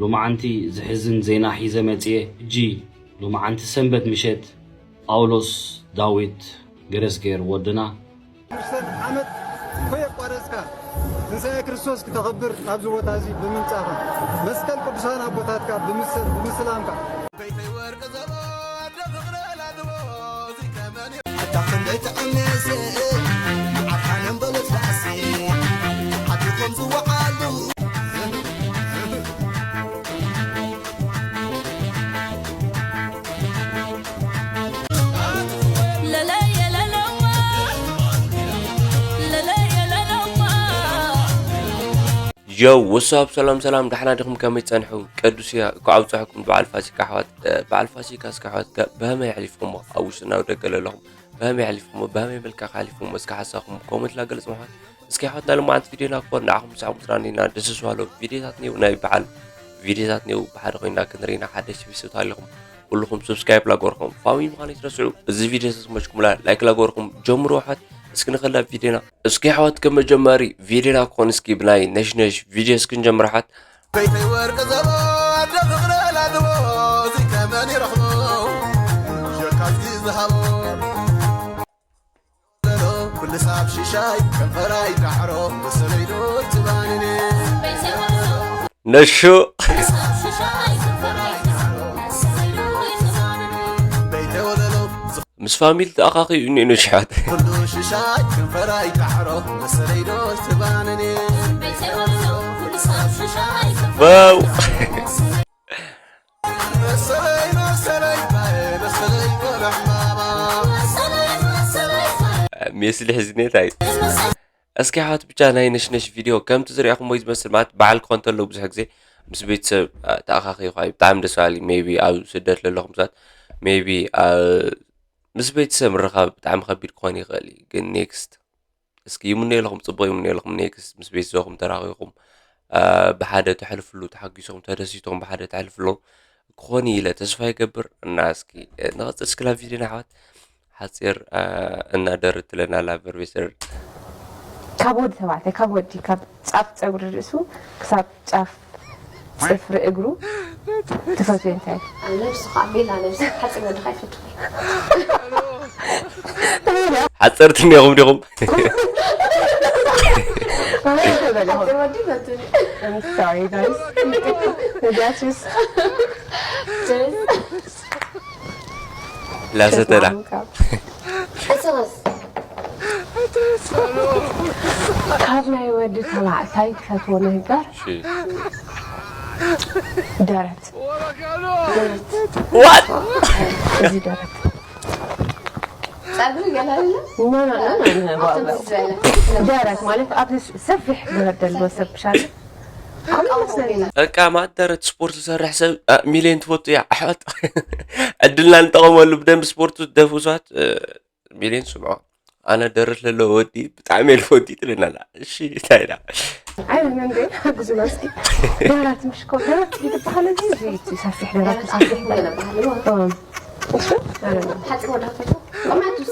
ሎማዓንቲ ዝሕዝን ዜና ሒዘ መጽየ። ሕጂ ሎማዓንቲ ሰንበት ምሸት ጳውሎስ ዳዊት ገረዝጌር ወድና። ምሸት ዓመት ከየቋረጽካ ትንሳኤ ክርስቶስ ክተኽብር ኣብዚ ቦታ እዚ ብምምጻኻ መስቀል ቅዱሳን ኣቦታትካ ብምስ- ብምስላምካ ዮው ወሳብ ሰላም ሰላም፣ ዳሕና ዲኹም? ከመይ ጸንሑ? ቅዱስ እያ እኳ ኣብጽሐኩም በዓል ፋሲካ ኣሕዋት። በዓል ፋሲካ እስከ ኣሕዋት ብኸመይ ኣሕሊፍኩሞ? ኣብ ውሽጥና ደገ ለለኹም ብኸመይ ኣሕሊፍኩሞ? ብኸመይ መልካ ኣሕሊፍኩሞ? እስከ ሓሳኹም ኮመንት ላገልጽ ኣሕዋት። እስኪ ኣሕዋትና ልማዓንቲ ቪድዮና ክኾን ንዓኹም ሳዕ ምስራኒና ደስስዋሎ ቪድዮታት ኔው ናይ በዓል ቪድዮታት ኔው ብሓደ ኮይና ክንርኢና ሓደሽቲ ፊስቶት ኣለኹም። ኩልኹም ሰብስክራይብ ላጎርኩም ፋሚሊ ምዃን ይትረስዑ። እዚ ቪድዮ ተስመችኩምላ ላይክ ላጎርኩም ጀምሩ ኣሕዋት። እስኪ ንኸላ ቪድዮና እስኪ ኣሕዋት ከም መጀመሪ ቪድዮና ክኾን እስኪ ብናይ ነሽነሽ ቪድዮ እስኪ ንጀምር ኣሕዋት። በይተይ ወርቂ ዘቦ ኣደ ፍቕረ ላድቦ እዚ ከመን ይረኽቦ ሸካዚ ዝሃቦ ኩሉ ሳብ ሽሻይ ከንፈራይ ዳዕሮ ብሰለይዶ ትባንኒ ነሹ ምስ ፋሚሊ ተኣኻኺ እዩ እኒኦ ነሽሓት። ዋው። ሜስሊ ሕዝኔታይ እስኪ ኣሕዋት ብቻ ናይ ነሽነሽ ቪድዮ ከምቲ ዝሪኣኹሞ እዩ ዝመስል። ማለት በዓል ክኾን ተሎ ብዙሕ ግዜ ምስ ቤተሰብ ተኣኻኺ ኳ ብጣዕሚ ደስ በሃሊ። ሜቢ ኣብ ስደት ለለኹም ሰባት ሜቢ ምስ ቤተሰብ ምርኻብ ብጣዕሚ ከቢድ ክኾን ይኽእል እዩ። ግን ኔክስት እስኪ ይምነየልኹም፣ ጽቡቕ ይምነየልኹም። ኔክስት ምስ ቤተሰብኹም ተራኺብኩም ብሓደ ተሕልፍሉ፣ ተሓጒስኹም ተደሲትኹም ብሓደ ተሕልፍሉ ክኾን እዩ ኢለ ተስፋ ይገብር። እና እስኪ ንቐጽል እስኪ ላብ ቪድዮና ኣሕዋት። ሓጺር እናደርት ለና ላቨር ቤሰር ካብ ወዲ ተባዕታይ ካብ ወዲ ካብ ጫፍ ፀጉሪ ርእሱ ክሳብ ጫፍ ፅፍሪ እግሩ ትፈትዮ እንታይ እዩ? ነብሱ ከዓ ቤላ ነብሱ ሓፂር ወድኻ ይፈቱ ሓፀርቲ እኒኹም ዲኹም ሓፂር ወዲ ይፈቱ I'm sorry guys ነጃስስ ላሰተላ ካብ ናይ ወዲ ተባዕታይ ትፈትዎ ነገር ደረት ዋት እዚ ደረት ጸጉሪ ገላለ No, no, no, no, no, no. ደረት ማለት ኣብዚ ሰፊሕ ደረት ዘለዎ ሰብ ብሻለ በቃ ማደረት ስፖርት ዝሰርሕ ሰብ ሚልዮን ትፈቱ እያ ኣሕዋት ዕድልና ንጠቐመሉ ብደንብ ስፖርት ደፍኡ ሰባት ሚልዮን ስምዖ ኣነ ደረት ለለዎ ወዲ ብጣዕሚ እየ ልፈቱ ትልናላ እሺ እንታይ ዳ ኣይነ እንደ ሓግዙና እስኪ ደረት ምሽኮ ደረት ይትበሃል እዚ ሰፊሕ ደረት ሰፊሕ ደረት እሱ ኣረ ሓፂር ወዳፈቶ ቆማቱስ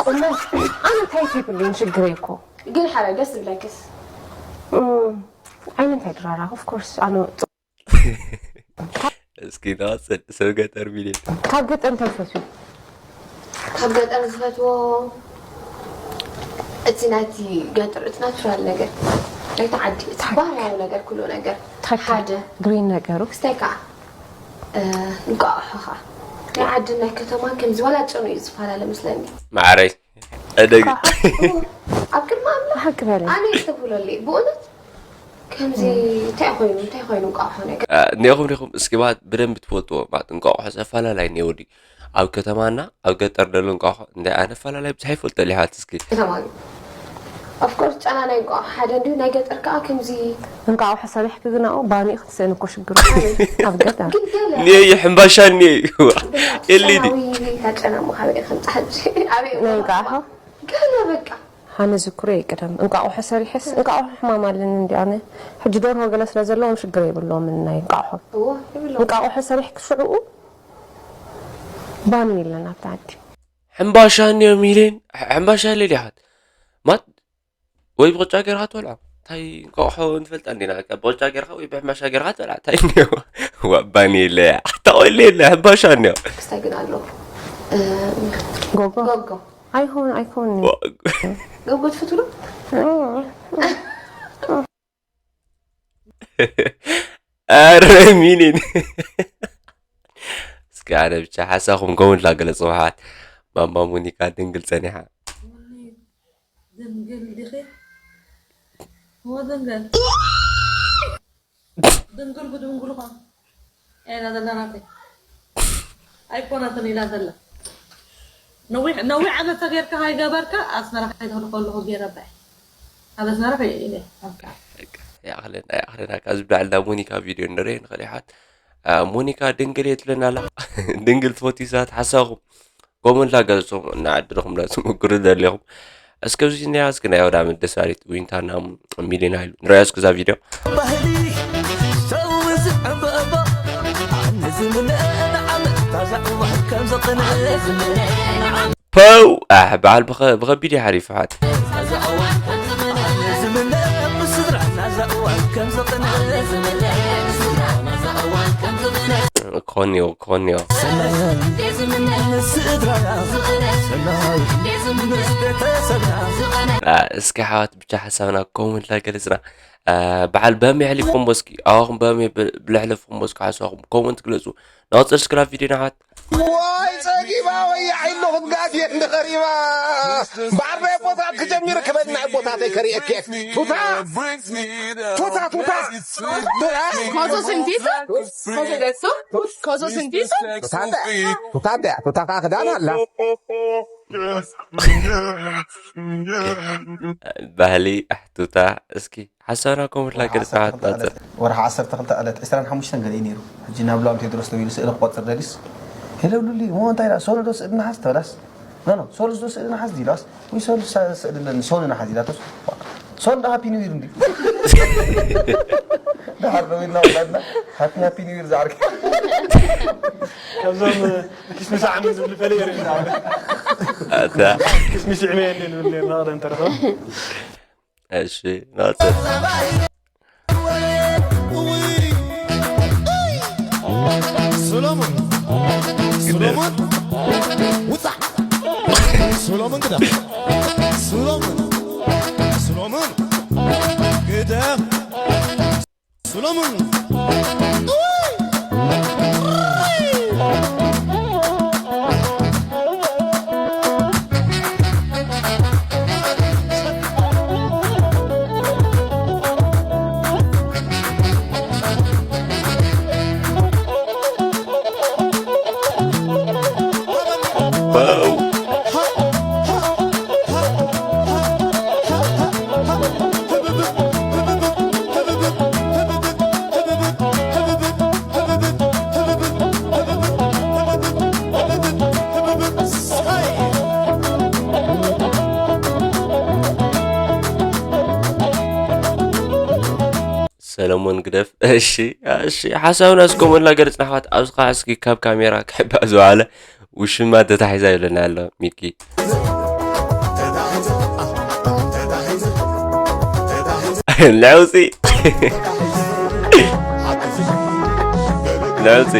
ቁና ኣነ እንታይ ይብሉን ሽግር እኮ ግን ሓደ ደስ ዝብለክስ ኣነ እንታይ ድራራ of course ኣነ እስኪ ተዋፅል ሰብ ገጠር ሚልዮን ካብ ገጠር እንታይ ትፈትዩ ካብ ገጠር ዝፈትዎ እቲ ናይቲ ገጠር እቲ ናቹራል ነገር ናይቲ ዓዲ እቲ ባህላዊ ነገር ኩሉ ነገር ሓደ ግሪን ነገሩ ክስታይ ከዓ እንቋቑሖ ከዓ ናይ ዓድን ናይ ከተማን ከምዚ ዋላ ጨኑ እዩ ዝፈላለ መስለኒ ማዕረይ ዕደጊ ኣብ ቅድሚ ኣምላኽ ሓቂ በለ ኣነ ይስተብህለለይ ብእውነት ከምዚ እንታይ ኮይኑ እንታይ ኮይኑ እንቋቑሖ ነገር እኒኹም ዲኹም እስኪ ባት ብደንብ ትፈልጥዎ ባት እንቋቑሖ ዘፈላላይ እኒኦ ድዩ ኣብ ከተማና ኣብ ገጠር ደሎ እንቋቑሖ እንታይ ኣነ ፈላላይ ብዙሕ ይፈልጦ ሊሓት እስኪ ከተማ እዩ ኦፍኮርስ ጨና ናይ እንቋቑሖ ሓደ እንድዩ ናይ ገጠር ከዓ ከምዚ እንቋቑሖ ሰሪሕኪ ግን ኣብኡ ባኒ ክትስእን እኮ ሽግሩ ኣብ ገጠር ግን ገለ እኒኦ እዩ ሕምባሻ እኒኦ እዩ የሊዲ ጨናዊ ታጨና ምሃበ ከምፃ ሕጂ ኣበይ ናይ እንቋቑሖ ገለ በቃ ሃነ ዝክሮ ይቅደም እንቋቑሖ ሰሪሐስ እንቋቑሖ ሕማም ኣለኒ እንዲ ኣነ ሕጂ ደርሆ ገለ ስለ ዘለዎም ሽግር የብለዎምን ናይ እንቋቑሖ እዎ ይብሎ እንቋቑሖ ሰሪሕኪ ሽዕኡ ባኒ የለን ኣብቲ ዓዲ ሕምባሻ እኒኦ ሚልዮን ሕምባሻ የለ ሊሓት ማት ወይ ብቅጫ ገይርካ ትበልዖ እንታይ እንቋቑሖ ንፈልጣ እንዲና፣ በቃ ብቕጫ ጌርካ ወይ ብሕምባሻ ጌርካ ትበልዓ፣ እንታይ እኒኦ? ዋባኒ የለ፣ ኣታ ቆይለ የለ፣ ሕምባሻ እኒኦ። ክስታይ ግን ኣሎ። ጎጎ። ጎጎ። ኣይኮን፣ ኣይኮን። ዋ-፣ ጎጎ ትፈትው ዶ? ኣረ ሚኒን። እስኪ ኣነ ብቻ ሓሳኹም ከምኡ እንዳገለጽ፣ ውሓት ማማ ሙኒካ ድንግል ጸኒሓ። ድንግል ዲኺ? እወ ድንግል። ድንግል ብድንግል ኾን። ኤላ ዘላ ናተይ። ኣይኮነትን ኢላ ዘላ። ነዊሕ፣ ነዊሕ ዓመት ተጌርካ ሃይገበርካ ኣስመራ ከይትኽእል ከለኹ ገይረ ባይ። ኣብ ኣስመራ ከይ-፣ ኢለ። ኣካ። ያኽልና፣ ያኽልና። ካብዚ ብላዕሊ ናብ ሞኒካ ቪድዮ ንርኢ ንኽእል ይሓት። አ፣ ሞኒካ ድንግል እየ ትብለና ኣላ። ድንግል ትፈትዩ ሰባት ሓሳኹም ኮመንት ላገለጹ እናዓደልኩም ላ ትምክሩ ዘለኹም። እስከ ኣብዚ እኒኣ እስኪ ናይ ወዳ መደሳሪት ዊንታና ሚሊዮን ሃይሉ ንሪኣ እስኪ እዛ ቪድዮ። ባህሊ ሰው ዝዕበባ ንዝምነ ንዓመት ታዛዕዋ ከም ዘቕነ ፐው! ኣሕ፣ በዓል ብኸ-፣ ብኸቢድ እዩ ሓሪፉ ሓት። ክኾን እኒኦ፣ ክኾን እኒኦ። አ፣ እስኪ ኣሕዋት ብቻ ሓሳብና ኮመንት ላገለጽና። አ፣ በዓል በመይ ኣሕሊፍኩሞ እስኪ፣ ኣዋኹም በመይ ብ-፣ ብለሕለፍኩሞ እስኪ ሓሳብኩም ኮመንት ግለጹ። ንቐጽል እስክራብ ቪድዮ ንሓት። ዋይ ጸጊባ ወይ ዓይንኹም ጋፍ እንዲ ኸሪባ። በዓል ናይ ቦታት ክጀሚር ክበል ናይ ቦታተይ ከርእየኪ። ቱታ። ቱታ፣ ቱታ። ኮሶ ስንቲሶ? ኮሶ ደሱ? ኮሶ ስንቲሶ? ቱታ እንደ-፣ ቱታ እንደ-፣ ቱታ ከዓ ክዳን ኣላ። ባህሊ ኣሕቱታ እስኪ ሓሳብና ኮመንት ላገለጽ ዓሰርተ ክልተ ናጽር። ዕለት፣ ወርሒ ዓሰርተ ክልተ ዕለት ዕስራን ሓሙሽተን ገለ እዩ ነይሩ። ሕጂ ናብ ሉኣም ቴድሮስ ደዊሉ ስእሊ ክቆጽር ደልዩስ፣ "ሄሎ ሉሊ፣ እሞ እንታይ ኢላ? ሶሎ ዶ ስእሊ ንሓዝ?" ተበላስ። "ኖ፣ ኖ፣ ሶሎ ዶ ስእሊ ንሓዝ?" ኢላስ፣ "ወይ ሶሎ ሳ-፣ ስእሊ ኣለኒ፣ ሶሎ ንሓዝ" ኢላቶስ፣ "ሶሎ ዶ ሃፒ ኒው ይር እንድዩ?" ደሓር ደዊልና ወዳድና፣ "ሃፒ፣ ሃፒ ኒው ይር ዝዓርከ." ካብዞም ኪስሚስ ዓሚ ዝብሉ ፈለየ ርኢና። ኣታ። ኪስሚስ ይዕመየኒ ንብል ነርና፣ ቀደም ተረፈ። እሺ፣ ናጽር። ሰሎሞን፣ ሰሎሞን፣ ውጻዕ። ሰሎሞን ግዳ። ሰሎሞን፣ ሰሎሞን፣ ግዳ። ሰሎሞን። ሰለሞን ግደፍ። እሺ፣ እሺ፣ ሓሳብና እስከ ሞላ ገርጽና ኣሕዋት፣ ኣብዚ ኸዓ እስኪ ካብ ካሜራ ክሕባእ ዝወዓለ ውሽማ ተታሒዛ ይብለና ኣሎ ሚኪ። ለውፂ። ለውፂ።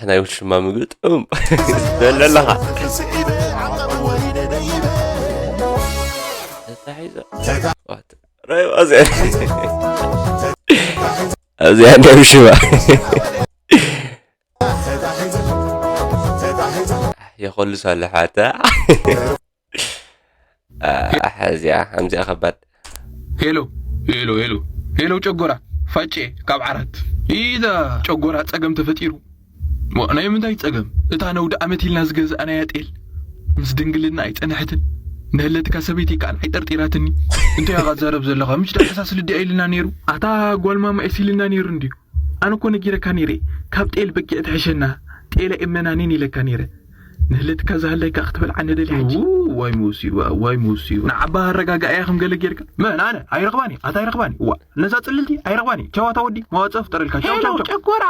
ናይ ውሽማ ምግቢ ጥዑም ትበል ኣለኻ። ተታሒዘ። ዋት? ራይ፣ እዚኣ፣ እዚኣ ናይ ውሽማ። የኸልሱ ኣለሓታ። ኣሕ፣ እዚኣ፣ ከምዚኣ ከባድ። ሄሎ፣ ሄሎ፣ ሄሎ፣ ሄሎ፣ ጨጎራ፣ ፋጬ፣ ካብ ዓራት። ኢዛ ጨጎራ ጸገም ተፈጢሩ። ዋ፣ ናይ ምንታይ ጸገም? እታ ነውዲ ዓመት ኢልና ዝገዛእናያ ጤል ምስ ድንግልና ኣይጸንሐትን። ንህለትካ ሰበይቲ ከኣ ኣይጠርጢራትኒ። እንታይ ኢኻ ትዛረብ ዘለኻ? ምሽ ደቂ ሳስ ልዲ ኢልና ነይሩ። ኣታ ጓል ማማ ኤስ ኢልና ነይሩ እንድዩ። ኣነ እኮ ነጊረካ ነይረ፣ ካብ ጤል በጊዕ ትሕሸና፣ ጤል ኣይእመናንን ኢለካ ነይረ። ንህልትካ ዝሃለካ ክትበልዓ ንደሊ ሕጂ። ው፣ ዋይ መሲዋ፣ ዋይ መሲዋ። ንዓባ ኣረጋጋእያ ከም ገለ ጌርካ። መን ኣነ? ኣይረኽባኒ፣ ኣታ ኣይረኽባኒ። ዋ፣ ነዛ ጽልልቲ ኣይረኽባኒ። ቻው ኣታ ወዲ፣ መዋጽኦ ፍጠረልካ። ቻው፣ ሄሎ፣ ቻው፣ ቻው። ጨጎራ።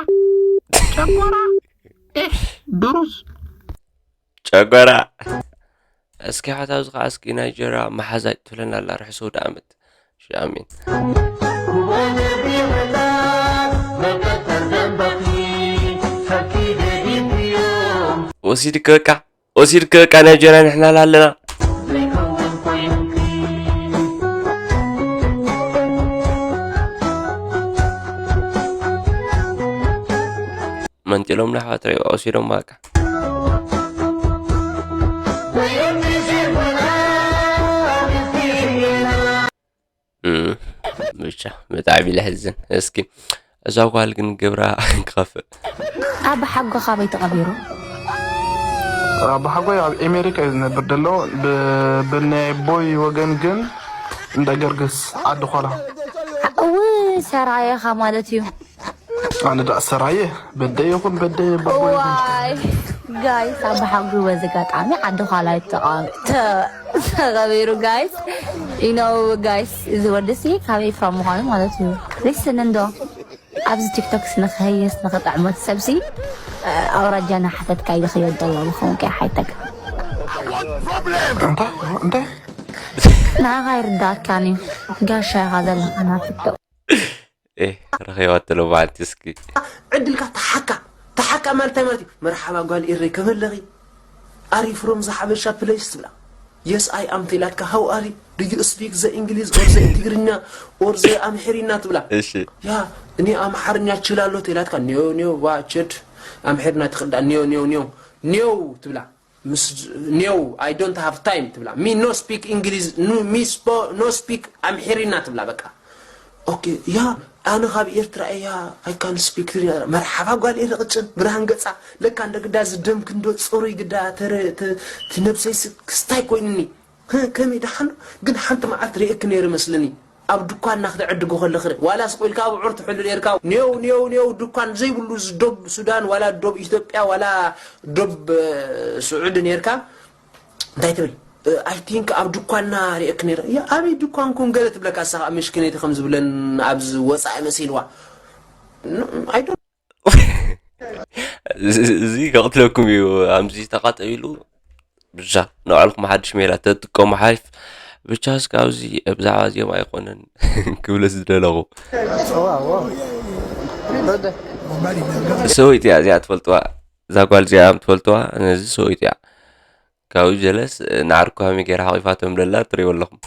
ጨጎራ። ኤህ፣ ድሩዝ። ጨጎራ። እስኪ ሓታ ኣብዚ ኸዓ እስኪ ናይጀርያ መሓዛይ ትብለና ኣላ ርሑስ ኣውደ ኣመት። ሺ ኣሜን። ወሲድክ በቃ፣ ወሲድክ በቃ ናይጀርያ ንሕና ላለና። መንጢሎም ንኣሕዋት ሪኦ ወሲዶም በቃ። እም፣ ብቻ ብጣዕሚ ለሕዝን። እስኪ እዛ ጓል ግን ግብራ ክኸፍእ። ኣባሓጎ ካበይ ተቐቢሩ? ኣባሓጎይ ኣብ ኤሜሪካ እዩ ዝነብር ዘሎ። ብ-፣ ብናይ ኣቦይ ወገን ግን እንዳ ገርግስ ዓዲ ኾላ። እው፣ ሰራየኻ ማለት እዩ። ኣነ ደኣ ሰራየ፣ በደይ ይኹን በደይ በቦ ይኹን። ዋይ፣ ጋይስ፣ ኣባሓጎይ በዚ ኣጋጣሚ ዓዲ ኳላ እዩ ተቐ-፣ ተ-፣ ተቐቢሩ፣ ጋይስ። You know, ጋይስ፣ እዚ ወዲ ሲ ካበይ ፍሮም ምዃኑ ማለት እዩ። ሊስን እንዶ፣ ኣብዚ ቲክቶክስ ንኽህይስ ንኽጥዕሞ እቲ ሰብሲ፣ ኣውራጃ ናሓተትካ እዩ ክህይወት ደሎ ምኸውን ከይሓይተካ። እንታይ? እንታይ? ንዓኻ ኣይርዳእካን እዩ። ጋሻ ኢኻ ዘለኻ ናብ ቲክቶክ። ኤህ፣ ረኺባቶ ሎማዓንቲ እስኪ። ዕድልካ ተሓካ። ተሓካ ማለት እንታይ ማለት እዩ? መርሓባ ጓል ኤረይ፣ ከመይ ኣለኺ? ኣር ዩ ፍሮም ዘ ሓበሻ ፕሌስ ትብላ። የስ ኣይ ኣም ተኢላትካ፣ ሃው ኣር ዩ? ዱ ዩ ስፒክ ዘ ኢንግሊዝ ኦር ዘ ትግርኛ ኦር ዘ ኣምሓሪና ትብላ። እሺ። ያ፣ እኔ ኣምሓርኛ እችላለሁ ተኢላትካ፣ ኔው ኔው፣ ዋችድ፣ ኣምሓሪና ትኽዳ፣ ኔው ኔው ኔው፣ ኔው ትብላ። ምስ ኔው፣ I don't have time ትብላ። ሚ ኖ ስፒክ ኢንግሊዝ፣ ኑ-፣ ሚ ስፖ-፣ ኖ ስፒክ ኣምሓሪና ትብላ። በቃ ኦኬ። ያ፣ ኣነ ካብ ኤርትራ እያ፣ I can speak ትግርኛ። መርሓባ ጓል ኤረ ቅጭን ብርሃን ገጻ። ለካ እንደ ግዳ ዝደም ክንዶ ጽሩይ ግዳ ተረ-፣ ተ-፣ ትነብሰይ ስ-፣ ክስታይ ኮይንኒ። ህ፣ ከመይ ደሓን ዶ? ግን ሓንቲ መዓልቲ ርእየኪ ነይረ መስልኒ። ኣብ ድኳን እናክትዕድጉ ከለኺ ርኢ-፣ ዋላ ስቕ ኢልካ ኣብዑር ትሕሉ ነይርካ። ኔው፣ ኔው፣ ኔው፣ ድኳን ዘይብሉ ዝ-፣ ዶብ ሱዳን፣ ዋላ ዶብ ኢትዮጵያ፣ ዋላ ዶብ፣ እ፣ ስዑዲ ነይርካ። እንታይ ትብል? እ፣ I think ኣብ ድኳንና ርእየኪ ነይረ። ያ፣ ኣበይ ድኳንኩም ገለ ትብለካ፣ እሳ ኸኣ ምሽክነይቲ ከም ዝብለን ኣብዚ ወጻኢ መሲልዋ። ኖ፣ I don't እዚ፣ እዚ ከቕትለኩም እዩ። ኣምዚ ተቓጠቢሉ ብቻ ንባዕልኩም ሓድሽ ሜላ ተጥቀሙ ሓሪፍ። ብቻ እስከ ኣብዚ ብዛዕባ እዚኦም ኣይኮነን ክብለ ዝደለኹ። ሰበይቲ እያ እዚኣ ትፈልጥዋ፣ እዛ ጓል እዚኣ ትፈልጥዋ፣ ነዚ ሰበይቲ እያ። ካብኡ ጀለስ ንዓርኩ ሃሚ ገይራ ሓቒፋቶም ደላ ትሪእዎ ኣለኹም።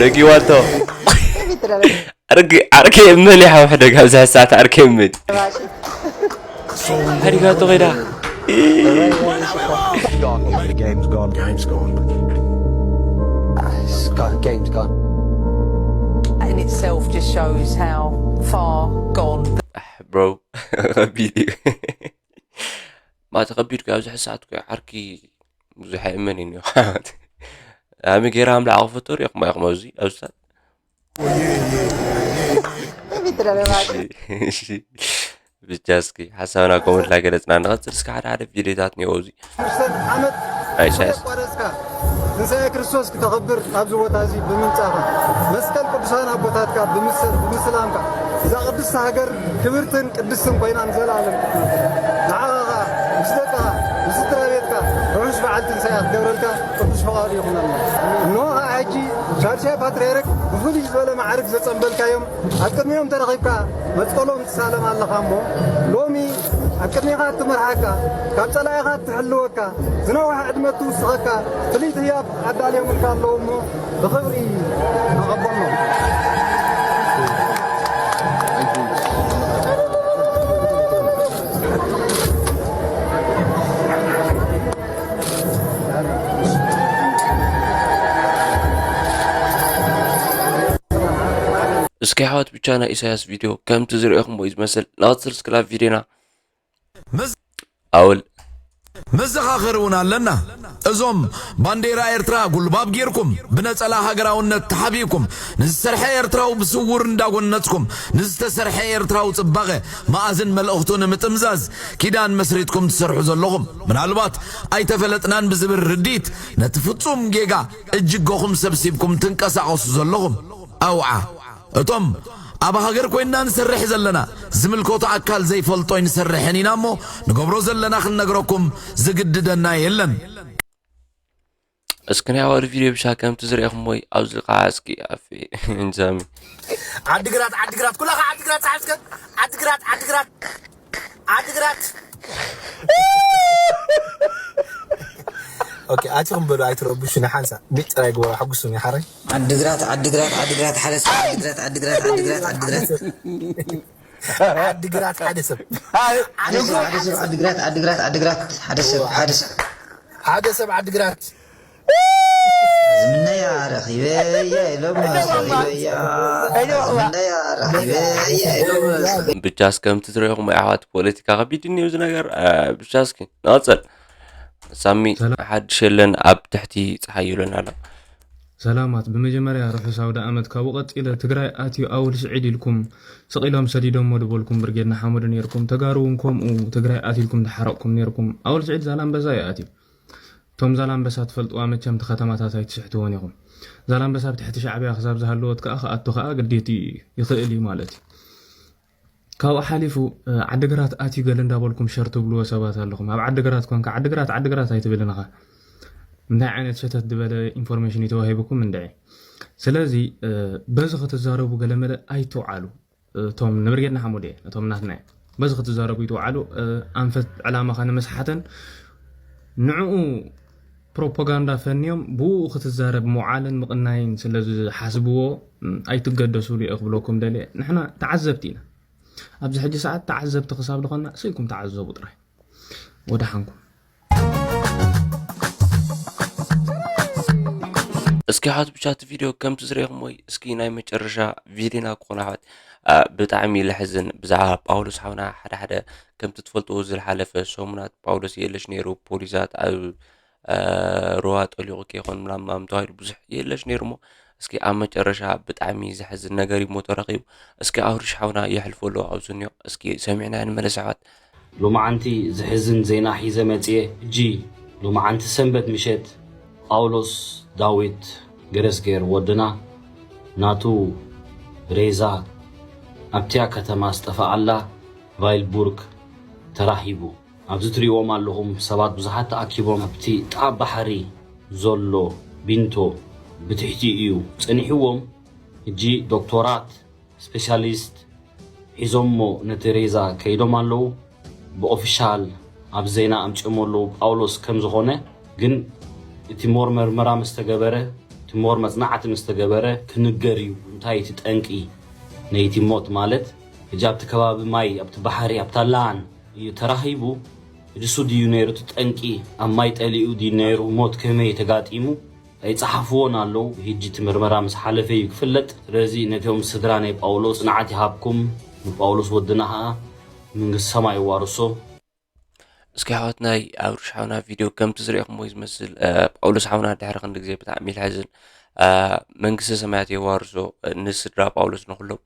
ደጊዋቶ። ዓርኪ፣ ዓርኪ እመን ይሓው ሕደግ ኣብዚ ሰዓት ዓርኪ እመን። ሓዲጋቶ ኸይዳ። Game's gone. Game's gone. It's gone. Game's gone. In itself just shows how far gone. Bro. ከቢድ እዩ። ማእቲ ከቢድ ኮ ኣብዚ ሕሳት ኮ ዓርኪ ብዙሕ ኣይእመን እዩ። ኣሚ ገይራ ኣምላኽ ክፈቶ ሪእኹም ኢኹም ኣብዚ፣ ኣብዚ ሰዓት። እሺ፣ እሺ። ብቻ እስኪ ሓሳብና ከምኡ ኢልና ገለጽና ንቐጽል። እስኪ ሓደ ሓደ ቪድዮታት እኒኦ ኣብዚ። ሽዱሽተ ዓመት ኣይ፣ ኢሳያስ። ቆረጽካ ትንሳኤ ክርስቶስ ክተኽብር ኣብዚ ቦታ እዚ ብምምጻኻ፣ መስቀል ቅዱሳን ኣቦታትካ ብምስ-፣ ብምስላምካ፣ እዛ ቅድስቲ ሃገር ክብርትን ቅድስትን ኮይና ንዘለኣለም ክትነብር። ንዓኻ ኸኣ፣ ምስ ደቅኻ፣ ምስ ስድራ ቤትካ፣ ርሑስ በዓል ትንሳኤ ክገብረልካ ቅዱስ ፍቓዱ ይኹነልና። እንሆ ኸኣ ሕጂ ሻድሻይ ፓትርያርክ ብፍሉይ ዝበለ ማዕርግ ዘጸንበልካዮም ኣብ ቅድሚኦም ተረኺብካ መስቀሎም ትሳለም ኣለኻ እሞ፣ ሎሚ ኣብ ቅድሜኻ እትመርሓካ፣ ካብ ጸላኢኻ እትሕልወካ፣ ዝነውሐ ዕድመ እትውስኸካ ፍልይቲ ህያብ ኣዳልዮምልካ ኣለዉ እሞ፣ ብኽብሪ ተቐበሎም። እስኪ ኣሕዋት ብቻ ናይ ኢሳያስ ቪድዮ ከምቲ ዝረኤኹምዎ እዩ ዝመስል። ንቐጽል እስኪ ላብ ቪድዮና። ኣውል መዘኻኸሪ እውን ኣለና። እዞም ባንዴራ ኤርትራ ጉልባብ ጌርኩም፣ ብነጸላ ሃገራውነት ተሓቢእኩም፣ ንዝሰርሐ ኤርትራዊ ብስውር እንዳጎነጽኩም፣ ንዝተሰርሐ ኤርትራዊ ጽባቐ መኣዝን መልእኽቱ ንምጥምዛዝ ኪዳን መስሪትኩም ትሰርሑ ዘለኹም፣ ምናልባት ኣይተፈለጥናን ብዝብል ርዲት ነቲ ፍጹም ጌጋ እጅገኹም ሰብሲብኩም ትንቀሳቐሱ ዘለኹም ኣውዓ። እቶም ኣብ ሃገር ኮይንና ንሰርሕ ዘለና ዝምልከቶ ኣካል ዘይፈልጦ ኣይንሰርሕን ኢና እሞ ንገብሮ ዘለና ክንነግረኩም ዝግድደና የለን። እስኪ ናይ ኣዋርድ ቪድዮ ብሻ ከምቲ ዝረእኹም ወይ ኣብዚ ከዓ እስኪ ኣፌ እንጃሚ ዓድግራት ዓድግራት ኩላኻ ዓድግራት ፃሕፍከ ዓድግራት ዓድግራት ዓድግራት ኦኬ ኣቲኹም በሉ ኣይትረብሹ ንሓንሳ ቢጥ ጥራይ ግበሩ ሓጉሱኒ ሓራይ ዓድግራት ዓድግራት ዓድግራት ሓደ ሰብ ዓድግራት ዓድግራት ዓድግራት ዓድግራት ዓድግራት ሓደ ሰብ ሓደ ሰብ ዓድግራት ዓድግራት ዓድግራት ዓድግራት ሓደ ሰብ ሓደ ሰብ ሓደ ሰብ ዓድግራት ዝምነያ ረኺበያ ኢሎም ረኺበያ ዝምነያ ረኺበያ ኢሎም ብቻስ ከምቲ ትሪኢኹም ኣሕዋት ፖለቲካ ከቢድ እኒው እዚ ነገር ብቻስ ንቐፅል ሳሚ ሓድሽ የለን ኣብ ትሕቲ ፀሓይ ይብለና ኣሎ ሰላማት ብመጀመርያ ርሑስ ኣውደ ኣመት ካብኡ ቀፂለ ትግራይ ኣትዩ ኣወል ስዒድ ኢልኩም ስቕ ኢሎም ሰዲዶሞ ድበልኩም ብርጌድ ንሓመዱ ነይርኩም ተጋሩ እውን ከምኡ ትግራይ ኣትዩ ኢልኩም ድሓረቕኩም ነይርኩም ኣወል ስዒድ ዛላምበሳ እዩ ኣትዩ እቶም ዛላምበሳ ትፈልጥዋ መቸም እቲ ከተማታት ኣይትስሕትዎን ኢኹም ዛላምበሳ ብትሕቲ ሻዕብያ ክሳብ ዝሃለወት ከዓ ክኣቱ ከዓ ግዴት ይኽእል እዩ ማለት እዩ ካብኡ ሓሊፉ ዓድግራት ኣትዩ ገለ እንዳበልኩም ሸር ትብልዎ ሰባት ኣለኹም ኣብ ዓድግራት ኮንካ ዓድግራት ዓድግራት ኣይትብልን ኢኻ እንታይ ዓይነት ሸተት ዝበለ ኢንፎርሜሽን እዩ ተዋሂብኩም እንድዒ ስለዚ በዚ ክትዛረቡ ገለመለ ኣይትውዓሉ እቶም ንብርጌድ ንሓሙድ እየ እቶም ናትና እዮም በዚ ክትዛረቡ ይትውዓሉ ኣንፈት ዕላማኻ ንምስሓትን ንዕኡ ፕሮፓጋንዳ ፈንዮም ብኡ ክትዛረብ ምውዓልን ምቕናይን ስለ ዝሓስብዎ ኣይትገደሱሉ እየ ክብለኩም ደልየ ንሕና ተዓዘብቲ ኢና ኣብዚ ሕጂ ሰዓት ተዓዘብቲ ክሳብ ዝኾና ስኢልኩም ተዓዘቡ ጥራይ ወደሓንኩም እስኪ ሓት ብቻ እቲ ቪድዮ ከምቲ ዝረኢኹም ወይ እስኪ ናይ መጨረሻ ቪድዮና ክኾነ ኣሕዋት ብጣዕሚ ለሕዝን ብዛዕባ ጳውሎስ ሓውና ሓደ ሓደ ከምቲ ትፈልጥዎ ዝሓለፈ ሰሙናት ጳውሎስ የለሽ ነይሩ ፖሊሳት ኣብ ሩባ ጠሊቑ ከይኾን ምናምን ተባሂሉ ብዙሕ የለሽ ነይሩ እሞ እስኪ ኣብ መጨረሻ ብጣዕሚ ዘሕዝን ነገር እዩ ሞ ተረኺቡ እስኪ ኣውርሽ ሓውና የሕልፎ ኣለዎ ኣብዚ እኒኦ እስኪ ሰሚዕና ንመለስ ኣሕዋት ሎማዓንቲ ዘሕዝን ዜና ሒዘ መፅየ ሕጂ ሎማዓንቲ ሰንበት ምሸት ጳውሎስ ዳዊት ገረዝጌር ወድና ናቱ ሬዛ ኣብቲያ ከተማ ዝጠፈኣላ ቫይልቡርግ ተራኺቡ ኣብዚ ትሪእዎም ኣለኹም ሰባት ብዙሓት ተኣኪቦም ኣብቲ ጥቓ ባሕሪ ዘሎ ቢንቶ ብትሕቲ እዩ ጸኒሕዎም። ሕጂ ዶክቶራት፣ ስፔሻሊስት ሒዞሞ ነቲ ሬዛ ከይዶም ኣለዉ። ብኦፊሻል ኣብ ዜና ኣምጺኦሞ ኣለዉ ጳውሎስ ከም ዝኾነ። ግን እቲ ሞር መርመራ ምስ ተገበረ፣ እቲ ሞር መጽናዕቲ ምስ ተገበረ ክንገር እዩ እንታይ እቲ ጠንቂ ነይቲ ሞት ማለት። ሕጂ ኣብቲ ከባቢ ማይ ኣብቲ ባሕሪ ኣብታ ላን እዩ ተራኺቡ። ድሱ ድዩ ነይሩ እቲ ጠንቂ ኣብ ማይ ጠሊኡ ድዩ ነይሩ ሞት ከመይ ተጋጢሙ ኣይጸሓፍዎን ኣለዉ። ሕጂ እቲ ምርመራ ምስ ሓለፈ እዩ ክፍለጥ። ስለዚ ነቶም ስድራ ናይ ጳውሎስ ጽንዓት ይሃብኩም፣ ንጳውሎስ ወድና ኸኣ መንግስቲ ሰማይ የዋርሶ። እስኪ ኣሕዋት ናይ ኣብርሽ ሓውና ቪድዮ ከምቲ ዝረኢኹምዎ እዩ ዝመስል። ጳውሎስ ሓውና ድሕሪ ክንዲ ግዜ ብጣዕሚ እዩ ልሕዝን። መንግስቲ ሰማያት የዋርሶ ንስድራ ጳውሎስ ንኹሎም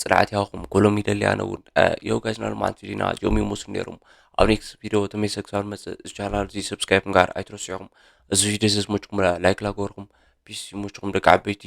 ጽንዓት ይሃብኩም ኩሎም ይደሊ ኣነ እውን። Yo guys ናይ ሎማዓንቲ ቪድዮና እዚኦም ይመስሉ ነይሮም። ኣብ ኔክስት ቪድዮ ተመልሰ ክሳብ ንመጽእ እዚ ቻናል እዚ ሰብስክራይብ ምግባር ኣይትረስዑ ኢኹም። እዚ ቪድዮ እዚ ዝመችኩም ላይክ ላገበርኩም ፒስ ይመችኩም ደቂ ዓበይቲ።